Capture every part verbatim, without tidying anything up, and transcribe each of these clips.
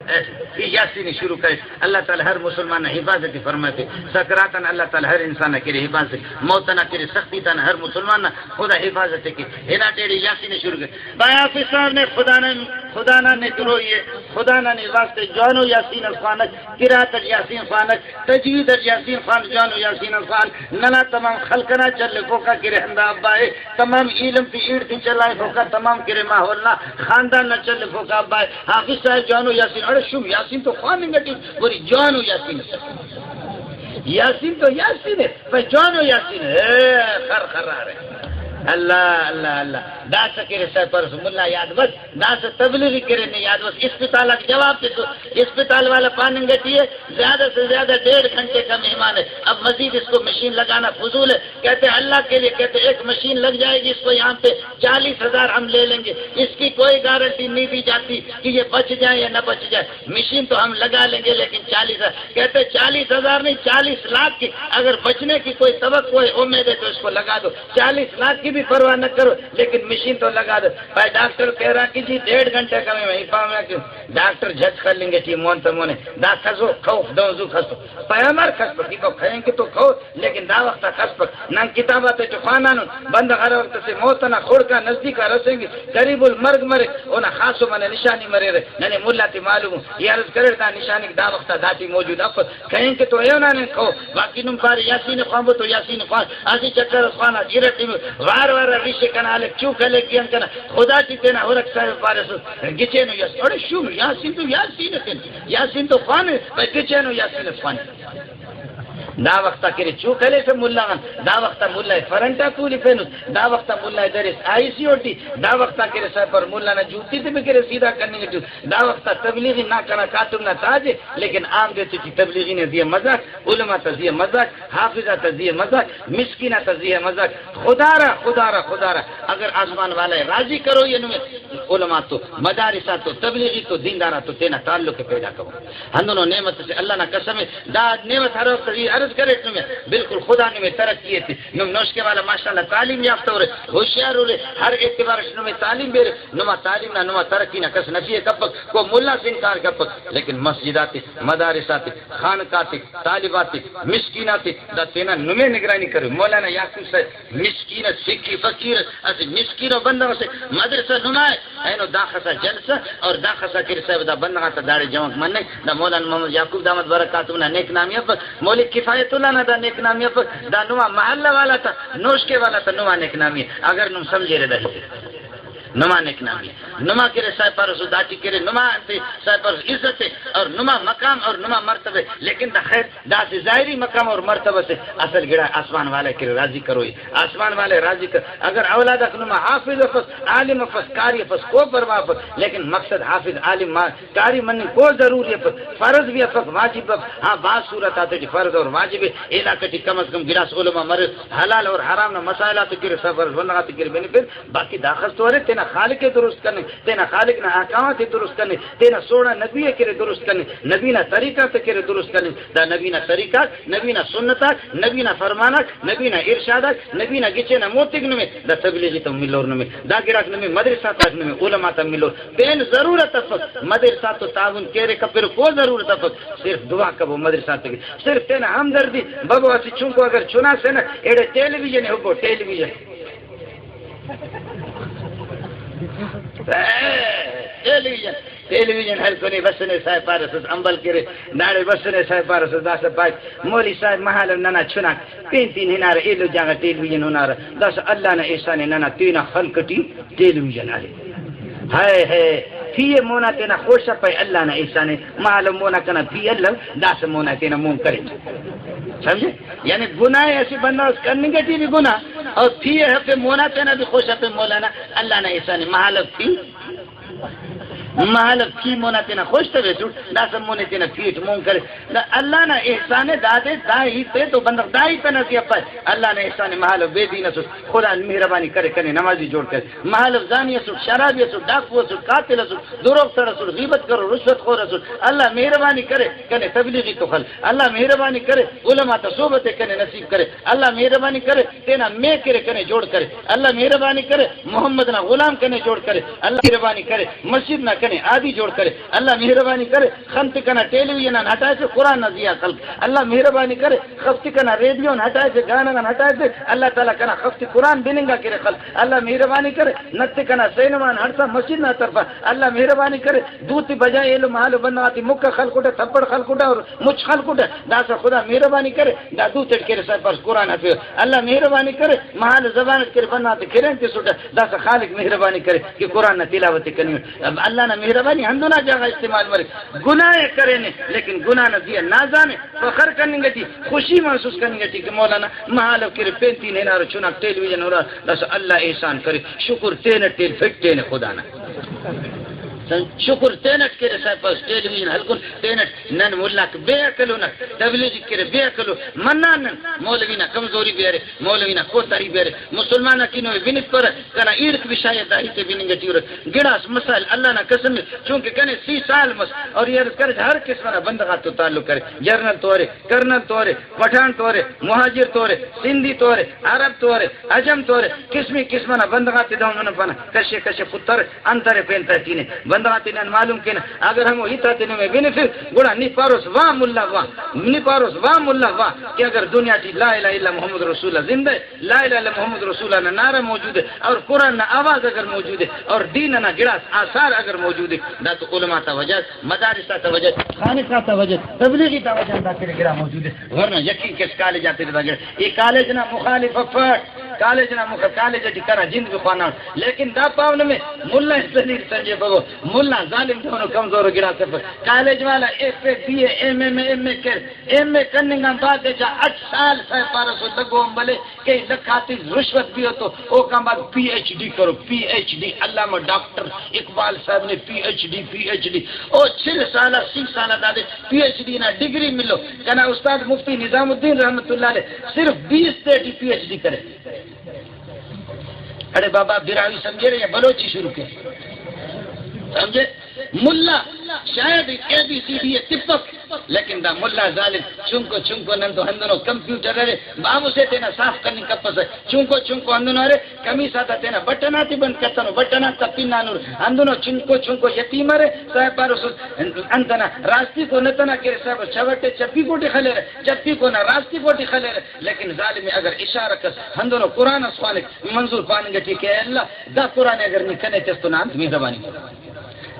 ای یاسین شروع کرے۔ اللہ تعالی ہر مسلمان نا حفاظت فرماتے۔ سکرات آن اللہ تعالی ہر انسان نا کرے حفاظت۔ موت نا کرے سختی تان ہر مسلمان نا خدا حفاظت کے۔ ہنا ٹیڑے یاسین شروع کرے۔ بھائی حافظ صاحب نے خدا نا، خدا نا نکروئی ہے۔ خدا نا نی واسطے جوانو یاسین اس خوانک، قرات اٹ یاسین خوانک، تجوید اٹ یاسین خوان، جوانو یاسین اس خوان۔ ننا تمام خلق نا چلفوکا کرے ہندا ابا ہے۔ تمام ایلم تے ایڑ تے چلائفوکا، تمام کرے ماحول نا خاندان نا چلفوکا ابا ہے۔ حافظ صاحب جوانو یاسین، اڑے شوم یاسین تو خواننگ ٹی وری جوانو یاسین۔ یاسین تو یاسین ہے، پر جوانو یاسین ہے۔ اے خر خرارے۔ اللہ، اللہ، اللہ۔ داسہ کرے سر پرس ملا یاد بس، داسہ تبلیغی کرے نے یاد بس۔ اسپتال آک جواب تسو، اسپتال والا پاننگ ٹی ہے، زیادہ سے زیادہ ڈیڑھ گھنٹے کا مہمان ہے، اب مزید اس کو مشین لگانا فضول ہے۔ کہتے ہیں، اللہ کے لیے، کہتے ہیں، ایک مشین لگ جائے گی اس کو یہاں پہ، چالیس ہزار ہم لے لیں گے، اس کی کوئی گارنٹی نہیں دی جاتی کہ یہ بچ جائے یا نہ بچ جائے۔ مشین تو ہم لگا لیں گے، لیکن چالیس ہزار، کہتے ہیں، چالیس ہزار نہیں، چالیس لاکھ کی اگر بچنے کی کوئی توقع ہے، امید ہے، تو اس کو لگا دو۔ چالیس لاکھ کی بھی پرواہ نہ کرو، لیکن مشین تو لگا دو۔ بھائی ڈاکٹر کہہ رہا کہ جی ڈیڑھ گھنٹے کا میں وہیں پاؤں میں کیوں؟ ڈاکٹر جھج خلنگ ٹی مون تو مونے، دا کھسو، کھو، دو زو کھسو۔ پیامر کھسپک، ای تو کھئیں کہ تو کھو، لیکن دا وخت آ کھسپک۔ نن کتاب آتے ٹی خوانانن، بندغ ہر وخت سے موت ئنا خڑک آ نزدیک آ رسینگک، قریب المرگ مریک، اونا خاصو منہ نشانی مریرہ۔ ننے ملا تے معلوم ء، ای عرض کریر دا نشانیک دا وخت آ داٹی موجود افس۔ کھئیں کہ تو ایہن آ نن کھو، باقی نم پارے یاسین خوانبو تو یاسین خوان، اسہ چکر اس خواناٹ، ارٹمیو، وار وار آ ریش ء کنا ہلیک، چوک ہلیک، ای انت کنا خدا ٹی تینا ہرک صاحب پاریسس، گچینو یاسین، اڑے شوم یاسین تو یاسین اتن، یاسین تو خوانہ، بھئی گچینو یاسین اس خوانہ۔ دا وخت آ کرے چوک ہلیسہ ملا غان، دا وخت آ ملا ء فرنٹ آ تولفینس، دا وخت آ ملا ء دریس آئی سی یو ٹی، دا وخت آ کرے سائپر ملا نا جوتی تے بھی کرے سیدھا کننگ ٹی، دا وخت آ تبلیغی نا کنا کاتم نا تاج ء، لیکن عام دے تے ٹی تبلیغی نا زی آ مذاق، علماء تا زی آ مذاق، حافظ آتا زی آ مذاق، مسکین آتا زی آ مذاق۔ خدا را، خدا را، خدا را، اگر آسمان والا ء راضی کروئی ء نمے علماء تو، مدارس آتو، تبلیغی تو، دیندار آتو تینا تعلق ء پیدا کبو۔ ہندنو نعمت اسے اللہ نا قسم ء، دا نعمت ہر وخت ای عرض کریٹ نمے، بالکل خدا نمے ترقی ایتے۔ نم نوشکے والا ماشاءاللہ تعلیم یافتہ ارے، ہوشیار ارے، ہر اعتبار اٹ نمے تعلیم بیرے، نما تعلیم نا نما ترقی نا کس نفی ء کپک، کو ملا سے انکار کپک، لیکن مسجد آتے، مدارس آتے، خانقاہ آتے، طالب آتے، مسکین آتے، دا تینا نمے نگرانی کرے۔ مولانا یعقوب صاحب مسکین ء، سکھی فقیر ء، اسہ مسکین ء بندغ اسے مدرسہ نما ء، اینو داخسا جلسہ اور داخسا کرے صاحب دا بندغ آتا داڑے جمع مننگ، دا مولانا محمد یعقوب دامت برکاتہم نا نیک نامی افک، مولوی کفایت اللہ نا دا نیک نامی افک، دا نما محلہ والا تا، نوشکے والا تا نما نیک نامی ء، اگر نم سمجھیرے دا ہیت ء۔ نما نیک نامی ء۔ نما کرے صاحب پارسو داٹی کرے، نما انتے صاحب پارسو عزت ء اور نما مقام اور نما مرتبہ ء، لیکن دا خیر داسہ ظاہری مقام اور مرتبہ سے اصل گڑا آسمان والے کرے راضی کروئی۔ آسمان والے راضی کر، اگر اولاد اک نما حافظ افس، عالم افس، قاری افس، کو پرواہ افس، لیکن مقصد حافظ، عالم، ما-، قاری مننگ کو ضروری افس، فرض بھی افس، واجب افس۔ ہاں، بعض صورت آتے ٹی فرض اور واجب ہے، علاقہ ٹی کم از کم گڑاس علماء مرے، حلال اور حرام نا مسائل آتے کرے سفر بندغ آتے کرے بینفٹ۔ باقی داخس تو ارے تینا خالق ء درست کننگ، تینا خالق نا احکامات ء درست کننگ، تینا سوڑا نبی ء کرے درست کننگ، نبی نا طریقہ تے کرے درست کننگ۔ دا نبی نا طریقہ آک، نبی نا سنت آک، نبی نا فرمان آک، نبی نا ارشاد آک، نبی نا گچین آ موتک نمے دا تبلیغی تو ملور نمے۔ دا گڑاک نمے مدرسہ تاک نمے علماء تا ملور۔ پین ضرورت افک، مدرسہ تو تعاون کیرے کپرے کو ضرورت افک۔ صرف دعا کبو مدرسہ تے، صرف تینا ہمدردی ببو اسہ چنکو اگر چنا سے نا ایڑے ٹیلی ویژن ہبو، ٹیلی ویژن۔ ٹیلی ویژن، ٹیلی ویژن ہلکنے بسنے صاحب پارسس امبل کرے، داڑے بسنے صاحب پارسس داسہ پائک، مولوی صاحب مہالو ننا چناک پین پین ہنارہ، ایلو جاگہ ٹیلی ویژن ہنارہ، داسہ اللہ نا احسان ء ننا تینا خلق ٹی ٹیلی ویژن ارے۔ ہائے ہائے، پی ء مونا تینا خوش افے اللہ نا احسان ء، مہالو مونا کنا پی الو، داسہ مونا تینا مون کرے۔ سمجھے؟ یعنی گناہ اسہ بندغ اس کننگ ٹی بھی گناہ، اور پی ء ہرفے مونا تینا بھی خوش افے مولانا، اللہ نا احسان ء۔ مہالو پی، مہالو پی مونا تینا خوش تبیسٹ، داسہ مونے تینا پی اٹ مون کرے۔ دا اللہ نا احسان ء، دادے دا ہیت ء تو بندغ دا ہیت ئنا زی افائے۔ اللہ نا احسان ء، مہالو بے دین اسس، خدا مہربانی کرے کنے نمازی جوڑ کرے۔ مہالو زانی اسٹ، شرابی اسٹ، ڈاکو اسٹ، قاتل اسٹ، دروغ تڑ اسٹ، غیبت کرو، رشوت خور اسٹ۔ اللہ مہربانی کرے کنے تبلیغی تو خل۔ اللہ مہربانی کرے علماء تا صحبت ء کنے نصیب کرے۔ اللہ مہربانی کرے تینا مے کرے کنے جوڑ کرے۔ اللہ مہربانی کرے محمد نا غلام کنے جوڑ کرے۔ اللہ مہربانی کرے مسجد نا عادی جوڑ کرے۔ اللہ مہربانی کرے، خن تے کنا ٹیلی ویژن آن ہٹائفے، قرآن نا زیہا خلک۔ اللہ مہربانی کرے، خف تے کنا ریڈیو آن ہٹائفے، گانا غان ہٹائفے، اللہ تعالیٰ کنا خف تے قرآن بننگا کرے خلک۔ اللہ مہربانی کرے، نت تے کنا سینما آن ہڑسا مسجد نا طرفا۔ اللہ مہربانی کرے، دو تے بجائے ایلو مہالو بندغاتے مکہ خلکٹہ، تھپڑ خلکٹہ اور مچ خلکٹہ۔ داسہ خدا مہربانی کرے، دا دو تیٹ کرے سائے پارس قرآن ہرفیو۔ اللہ مہربانی کرے، مہالو زبان اٹ کرے بندغاتے کھرین تسٹہ۔ داسہ خالق مہربانی کرے کہ قرآن نا تلاوت ءِ کننگ۔ اللہ نا مہربانی ہندن آ جاگہ استعمال مریک۔ گناہ ءِ کرینے، لیکن گناہ نا زیہا نازانے، فخر کننگ اٹی، خوشی محسوس کننگ اٹی کہ مولانا مہالو کرے پین تین ہنارو چناک ٹیلی ویژن ہنار، داسہ اللہ احسان کرے، شکر تینٹ تین پھٹینے خدا نا۔ شکر تینٹ کرے سائے پارس ٹیلی ویژن ہلکن، تینٹ نن ملاک بے عقل انک، تبلیغی کرے بے عقل ءُ، منان نن، مولوی نا کمزوری بیارے، مولوی نا کوتاہی بیارے، مسلمان آ کہ نمے بنپرہ، کنا ایڑک بشایا دا ہیتے بننگ ٹی ارے۔ گڑاس مسائل اللہ نا قسم ءِ، چونکہ کنے سی سال مس اور یہ عرض کرے ہر قسم نا بندغ آتتو تعلق ارے، جنرل تو ارے، کرنل تو ارے، پٹھان تو ارے، مہاجر تو ارے، سندھی تو ارے، عرب تو ارے، عجم تو ارے، قسم قسم نا بندغ آتے دہن منفنہ، کشے کشے پتر انت ارے پین تہٹی نے۔ بندغ آتے نن معلوم کینہ، اگر ہمو ہیت آتے نمے بنفر، گڑا نی پاروس واہ ملا واہ، نی پاروس واہ ملا واہ، کہ اگر دنیا ٹی لا الہ الا محمد رسول اللہ زندہ ءِ، لا الہ الا محمد رسول اللہ نا نعرہ موجود ءِ، اور قرآن نا آواز اگر موجود ءِ، اور دین نا گڑاس آثار اگر موجود ءِ، دا تو علماء تا وجہ، مدارس تا وجہ، خانقاہ تا وجہ، تبلیغی تا وجہ دا تیرے گڑا موجود ءِ، ورنہ یقین کس کالج آتے دا گڑا، یہ کالج نا مخالف افٹ۔ کالج نا مخ-، کالج ٹی کنا جند بھی خوانان، لیکن دا پاؤ نمے ملا اس دلیل سمجھے بابو، ملا ظالم دونو کمزور گڑا سفر۔ کالج والا ایف اے، بی اے، ایم اے، ایم اے کر، ایم اے کننگ آن بعد جا اٹھ سال سائے پارہ سو لگو ہم بلے کئی لکھ آتے رشوت بھی ہو تو اوکان بعد پی ایچ ڈی کرو، پی ایچ ڈی، علامہ ڈاکٹر اقبال صاحب نے P H D, P H D, او چل سالہ، سی سالہ دادے پی ایچ ڈی نا ڈگری ملو۔ کنا استاد مفتی نظام الدین رحمت اللہ علیہ صرف بیس تیٹی پی ایچ ڈی کرے۔ اڑے بابا، براہوئی سمجھے رہے یا بلوچی شروع کے؟ سمجھے؟ ملا شاید اے بی سی ڈی اے تپک، لیکن دا ملا ظالم چنکو چنکو نن تو ہندنو کمپیوٹر ارے، بابو سے تینا صاف کننگ کپسہ، چنکو چنکو ہندنو ارے، کمیس آتا تینا بٹن آتے بند کتنو، بٹن آتا پن آنور، ہندنو چنکو چنکو یتیم ارے، صاحب پاروس انتنا راستی کو نتنا کہ صاحب چوٹے چپی کوٹی خلیرہ، چپی کو نا راستی کوٹی خلیرہ، لیکن ظالم اگر اشارہ کس ہندنو قرآن اس خوانک، منظور پاننگ ٹی کہ اے اللہ، دا قرآن اگر نی کنے تس تو نا انت مہربانی کر۔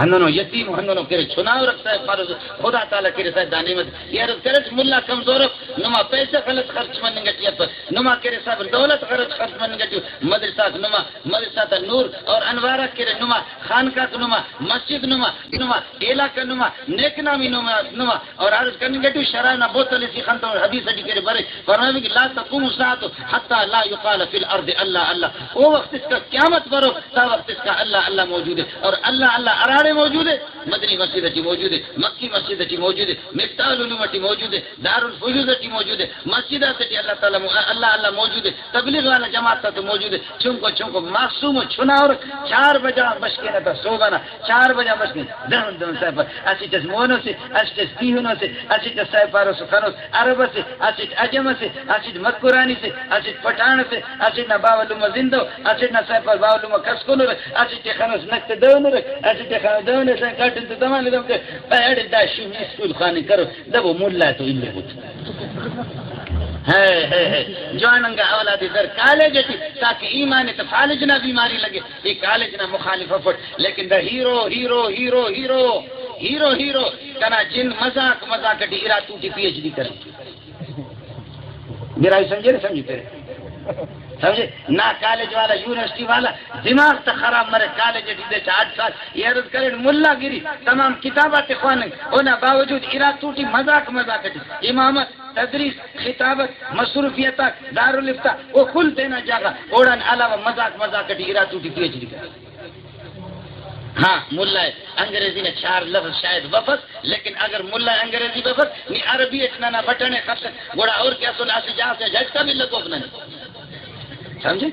ہندنو یتیم، ہندنو کرے چناورک صاحب پاروس، خدا تعالیٰ کرے صاحب دا نعمت۔ یہ عرض کرے ملا کمزورک، نما پیسہ غلط خرچ مننگ ٹی اپر، نما کرے صاحب دولت غلط خرچ مننگ ٹی، مدرسہ نما، مدرسہ تا نور اور انوارک کرے نما، خانقاہ نما، مسجد نما، نما، علاقہ نما، نیک نامی نما، نما، اور عرض کننگ ٹی شراب نا بوتل اسی خنتو حدیث اٹی کرے برے، فرمائے کہ لا تقوم الساعة حتى لا يقال في الأرض الله الله۔ او وخت اس کا قیامت برو، تا وخت اس کا اللہ اللہ موجود ہے، اور اللہ اللہ اراڑے موجود ہے، مدنی مسجد اٹی موجود ہے، مکی مسجد اٹی موجود ہے، مفتاح العلوم اٹی موجود ہے، دارالفیوض اٹی موجود ہے، مسجد اٹی اللہ تعالیٰ مو-، اللہ اللہ موجود ہے، تبلیغ والا جماعت تا تو موجود ہے۔ چنکو چنکو معصوم و چناور چار بجا بشکینہ تا صوبہ نا چار بجا بشکینہ دہن دہن صاحب اسٹ اس مونو سے، اسٹ اس پیہنو سے، اسٹ اس صاحب پاروس خنوس عرب سے، اسٹ عجم سے، اسٹ مکرانی سے، اسٹ پٹھان سے، اسٹ نا باوہ لمہ زندو، اسٹ نا صاحب پاروس باوہ لمہ کسکنو رکھ، اسٹ خنوس نقط دہنو رکھ، اسٹ خنوس دہنو سے کاٹن تو دمانے دم تے پہ اڑے دا شومی اسکول خانے کرو، دبو ملا تو الو بوت۔ ہے، ہے، ہے۔ جوان انگا اولاد در کالج ٹی تاکہ ایمان تے فالج نا بیماری لگے۔ ای کالج نا مخالف افٹ، لیکن دا hero, hero, hero, hero, hero, hero, کنا جند مذاق، مذاق ٹی ارا تو ٹی پی ایچ ڈی کرے۔ براہوئی سمجھے نا؟ سمجھتے؟ سمجھے؟ نا کالج والا، یونیورسٹی والا دماغ تا خراب مرے، کالج ٹی دے چا آٹھ سال، یہ عرض کرے ملا گری، تمام کتابات خواننگ، اونا باوجود ارا تو ٹی مذاق، مذاق ٹی امامت، تدریس، خطابت، مصروفیت آک، دارالافتاء، او کل تینا جاگہ، اوڑان علاوہ مذاق مذاق ٹی ارا تو ٹی پی ایچ ڈی کرے۔ ہاں، ملا ءِ انگریزی نا چار لفظ شاید بفس، لیکن اگر ملا ءِ انگریزی بفس، نی عربی اٹ ننا بٹن ءِ خفسہ، گڑا اور کہ اسل اسہ جاگہ سے جھٹکا بھی لگوک ننے۔ سمجھے؟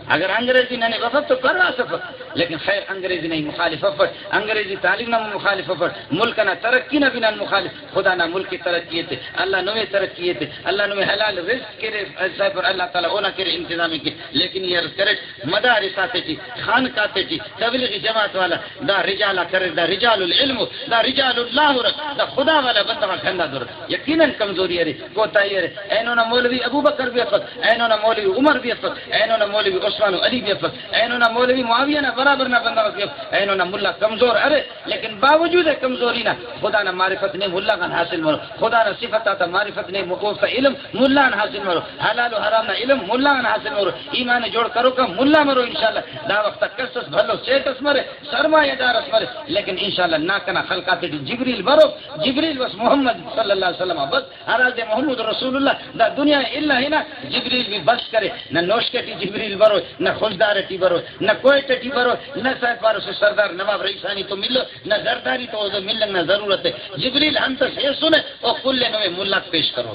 اگر انگریزی ننے بفس تو پرواہ سفر۔ لیکن خیر، انگریزی نا مخالف افٹ، انگریزی تعلیم نا مخالف افٹ، ملک نا ترقی نا بناء مخالف۔ خدا نا ملک ترقی ایتے، اللہ نمے ترقی ایتے، اللہ نمے حلال رزق کرے، سائے پر اللہ تعالیٰ اونا کرے انتظام کے۔ لیکن یہ عرض کرے، مدارس آتے ٹی، خانقاہ آتے ٹی، تبلیغی جماعت والا، دا رجال آ کرے، دا رجال العلم، دا رجال اللہ رب، دا خدا والا بندغ آک ہندا در۔ یقیناً کمزوری ارے، کوتاہی ارے۔ اینو نا مولوی ابوبکر بھی افک، اینو نا مولوی عمر بھی افک، اینو نا مولوی عثمان و علی بھی افک، اینو نا مولوی معاویہ نا برابر نا بندغ بھی افک، اینو نا ملا کمزور ارے، لیکن باوجود کمزوری نا خدا نا معرفت نے ملا غان حاصل مرو، خدا نا صفت آتا معرفت نے اوفتا علم ملا غان حاصل مرو، حلال و حرام نا علم ملا غان حاصل مرو، ایمان جوڑ کروکا ملا مرو انشاءاللہ۔ دا وخت کس اس بھلو سیٹ اس مرے، سرمایہ دار اس مرے، لیکن انشاءاللہ نا کنا خلق آتے ٹی جبریل برو، جبریل بس محمد صلی اللہ علیہ وسلم بس۔ ہرادے محمد رسول اللہ دا دنیا الا ہنا، جبریل بھی بس کرے، نہ نوشکے ٹی جبریل بروئے، نہ خضدار ٹی بروئے، نہ کوئٹہ ٹی بروئے، نہ سائے پاروسو سردار نواب رئیسانی تو ملو، نہ زرداری تو اودے ملنگ نا ضرورت ہے۔ جبریل ہنتس ایسنے، او کل نوے ملاک پیش کرو۔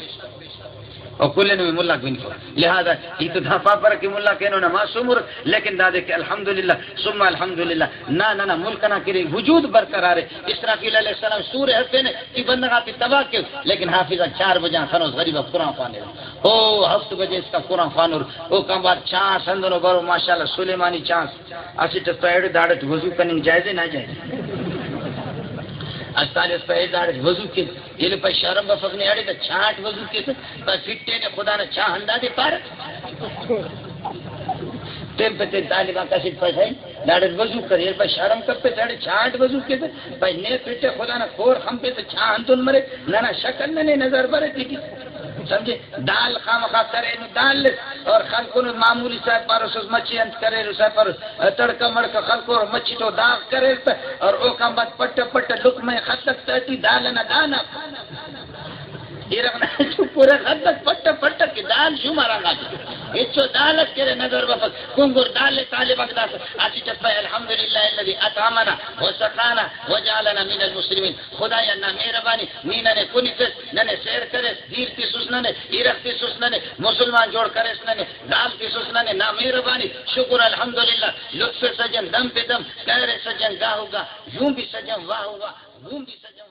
او کل نوے ملاک بن کرو۔ لہذا ای تو دا پاپر کہ ملاک اینو نا معصوم ار، لیکن دادے کہ الحمدللہ، ثم الحمدللہ، نا ننا ملک نا کرے وجود برقرار ہے۔ اسرافیل علیہ السلام سور ہرفینے، ای بندغ آتے تباہ کیو، لیکن حافظ آک چار بجے آن خنوس غریب آک قرآن خوانرہ۔ او ہفت بجے اسکا قرآن خوانر، اوکان بعد چانس ہندنو برو، ماشاءاللہ سلیمانی چانس۔ اسٹ اس پہ ایڑے داڑٹ وضو کننگ جائز ہے، ناجائز؟ استال اس پہ ایڑے داڑٹ وضو کن، ایلے پہ شرم بفک نے، اڑے دا چاٹ وضو کیسہ، پہ فٹے نے خدا نا چاہ ہندا دے پارہ۔ تین پہ تین طالبان کسٹ پہ سائیں، داڑے وضو کرے، پر شرم کپے، داڑے چھانٹ وضو کے تے، بھائی نے پٹے خدا نا کور خم پہ تو چھانٹ تون مرے، ننا شکل ننے نظر برے تیٹی۔ سمجھے؟ دال خامخا کرے نو دال لس، اور خلکو نو معمولی صاحب پاروس اس مچھی انت کرے، صاحب پاروس تڑکا مڑکا خلکو اور مچھی تو داغ کرے، اور او کام بعد پٹ پٹ لقمہ خطک تیٹی دال نا دانا۔ ایرغ نا شکر خطک پٹ پٹ کہ دال شمار آغا۔ ہچو دال اس کرے نظر بفک۔ کنگر دال لے طالب اقداس۔ آسی چپا الحمدللہ الذی اطعمنا وسقانا وجعلنا من المسلمین۔ خدایا نا مہربانی، نی ننے کنفس، ننے سیر کریس، دیر تسس ننے، ایرغ تسس ننے، مسلمان جوڑ کریس ننے، دال تسس ننے، نا مہربانی، شکر الحمدللہ، لطف سجن دم پہ دم، کہر سجن گاہ و گاہ، یوں بھی سجن واہ و واہ، یوں بھی سجن